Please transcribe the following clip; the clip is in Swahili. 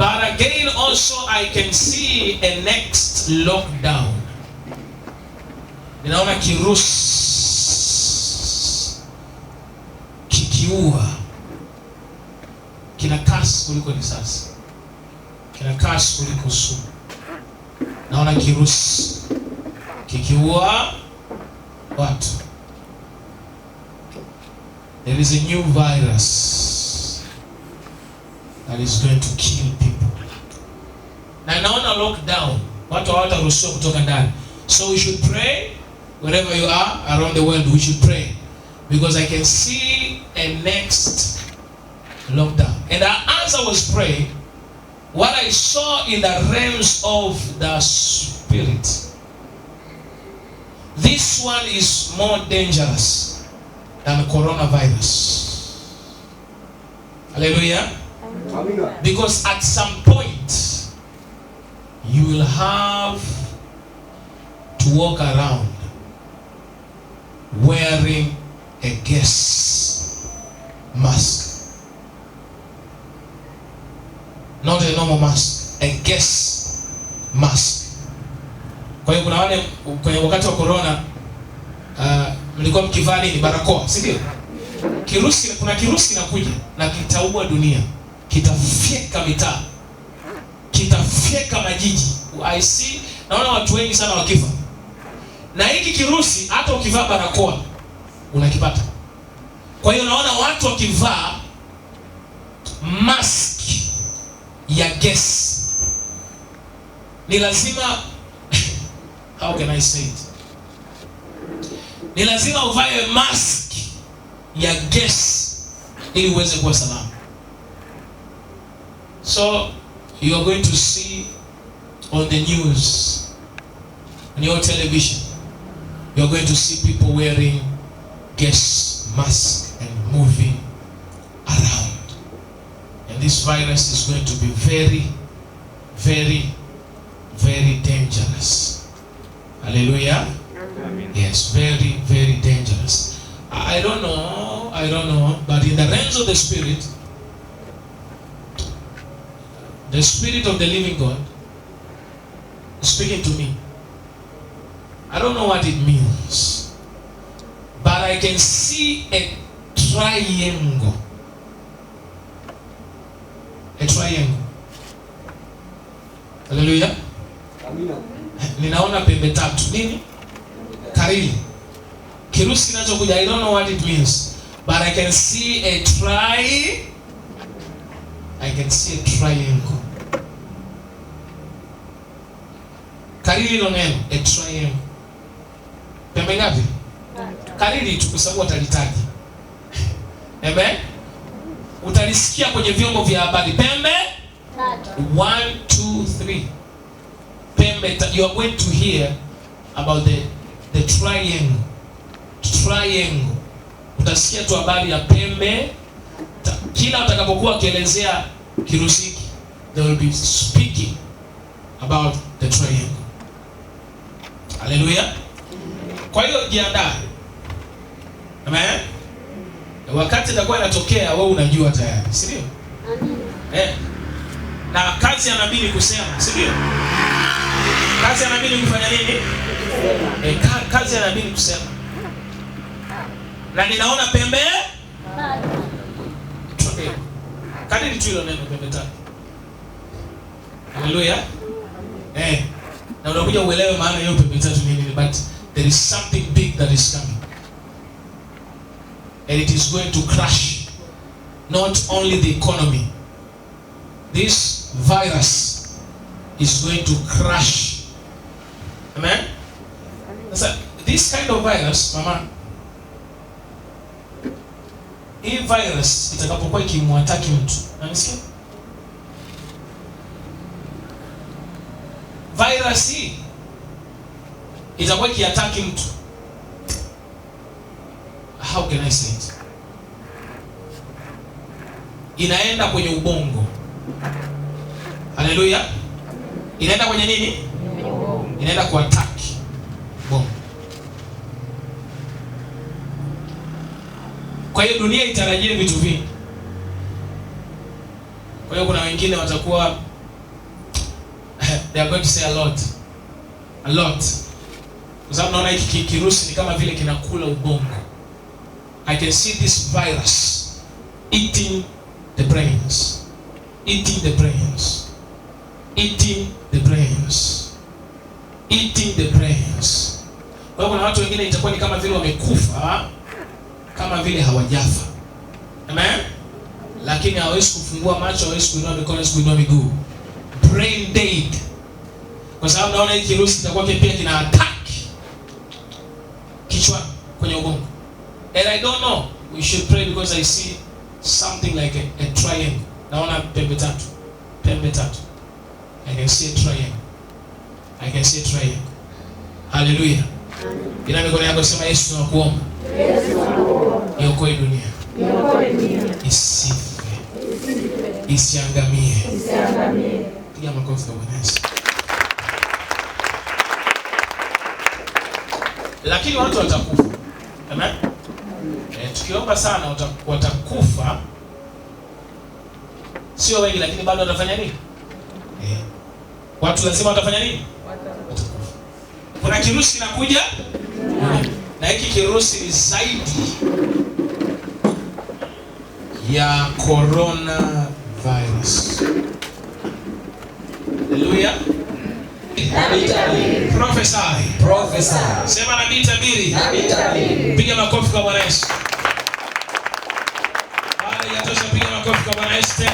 But again also I can see a next lockdown. Ninaona kirusi kikiua, kina kasi kuliko risasi, kina kasi kuliko sumu. Naona kirusi kikiua watu. There is a new virus that is going to kill people. Na naona lockdown, watu hawataruhusiwa kutoka ndani. So we should pray wherever you are around the world, we should pray because I can see a next lockdown. And as I was praying, what I saw in the realms of the spirit, this one is more dangerous than coronavirus. Hallelujah. Amina. Because at some point, you will have to walk around wearing a gas mask. Not a normal mask, a gas mask. Kwa hiyo kuna wale kwenye wakati wa corona, mlikuwa mkivaa nini? Barakoa, si ndio? Kirusi, kuna kirusi kinakuja na kitaua dunia, kitafyeka mitaa, kitafyeka majiji. I see, naona watu wengi sana wakifa na hiki kirusi. Hata ukivaa barakoa unakipata. Kwa hiyo naona watu wakivaa mask ya gas, ni lazima, how can I say it? Ni lazima uvae mask ya gas ili uweze kuwa salama. So you are going to see on the news, on your television, you are going to see people wearing gas mask and moving around. And this virus is going to be very, very, very dangerous. Hallelujah. Amen. Yes, very, very dangerous. I don't know, I don't know, but in the realms of the spirit, the spirit of the living God is speaking to me. I don't know what it means, but I can see a triangle. A triangle. Hallelujah. Amina. Ninaona pembe tatu. Nini? Kariri. Kirusi kinachokuja, I don't know what it means, but I can see a triangle. Kariri hilo neno, a triangle. Pembe ngapi? Kariri tu kwa sababu watalitaja. Amen. Utalisikia kwenye vyombo vya habari. Pembe Tatu. 1 2 3. Pembe you are going to hear about the triangle. Triangle. Utasikia tu habari ya pembe. Kila utakapokuwa wakielezea kirusi hiki, they will be speaking about the triangle. Hallelujah. Kwa hiyo jiandae. Amen. Wakati itakuwa inatokea wewe unajua tayari, si ndio? Amina. Eh. Na kazi ya nabii ni kusema, si ndio? Kazi ya nabii ni kufanya nini? Kazi ya nabii ni kusema. Na ninaona pembe Tatu. Kadiri tu hilo neno pembe tatu. Hallelujah. Na unakuja uelewe maana hiyo pembe tatu ni nini, but there is something big that is coming. And it is going to crash not only the economy. This virus is going to crash. Amen? Sasa, this kind of virus, mama, hii virus itakapokuwa ikimwataki mtu, unanisikia? Virus hii itakuwa ikiataki mtu. How can I say it? Inaenda kwenye ubongo. Haleluya. Inaenda kwenye nini? Inaenda kuattack ubongo. Kwa hiyo dunia itarajie vitu vingi. Kwa hiyo kuna wengine watakuwa They are going to say a lot. A lot. Kwa sababu naona hiki kirusi ni kama vile kinakula ubongo. I can see this virus eating the brains. Eating the brains. Eating the brains. Eating the brains. Kwa hiyo kuna watu wengine itakuwa ni kama vile wamekufa, kama vile hawajafa. Amen? Lakini hawezi kufungua macho, hawezi kuinua mikono, hawezi kuinua miguu. Brain dead. Kwa sababu naona hiki kirusi kitakuwa pia kina attack kichwa kwenye ubongo. And I don't know, we should pray because I see something like a triangle. Naona pembe tatu. Pembe tatu. I can see a triangle. I can see a triangle. Hallelujah. Ina mikono yako, sema Yesu tunakuomba. Yesu tunakuomba. Niokoe dunia. Niokoe dunia. Isife. Isiangamie. Isiangamie. Piga makofi kwa Bwana Yesu. Lakini watu watakufa. Amen. Tukiomba sana watakufa. Sio wengi, lakini bado watafanya nini? Watu lazima watafanya nini? Watakufa. Kuna kirusi kinakuja. Na hiki kirusi ni zaidi ya corona virus. Hallelujah. Nabii tabiri. Prophesy. Prophesy. Sema nabii tabiri. Nabii tabiri. Piga makofi kwa Bwana Yesu. Baada ya tosha, piga makofi kwa Bwana Yesu tena.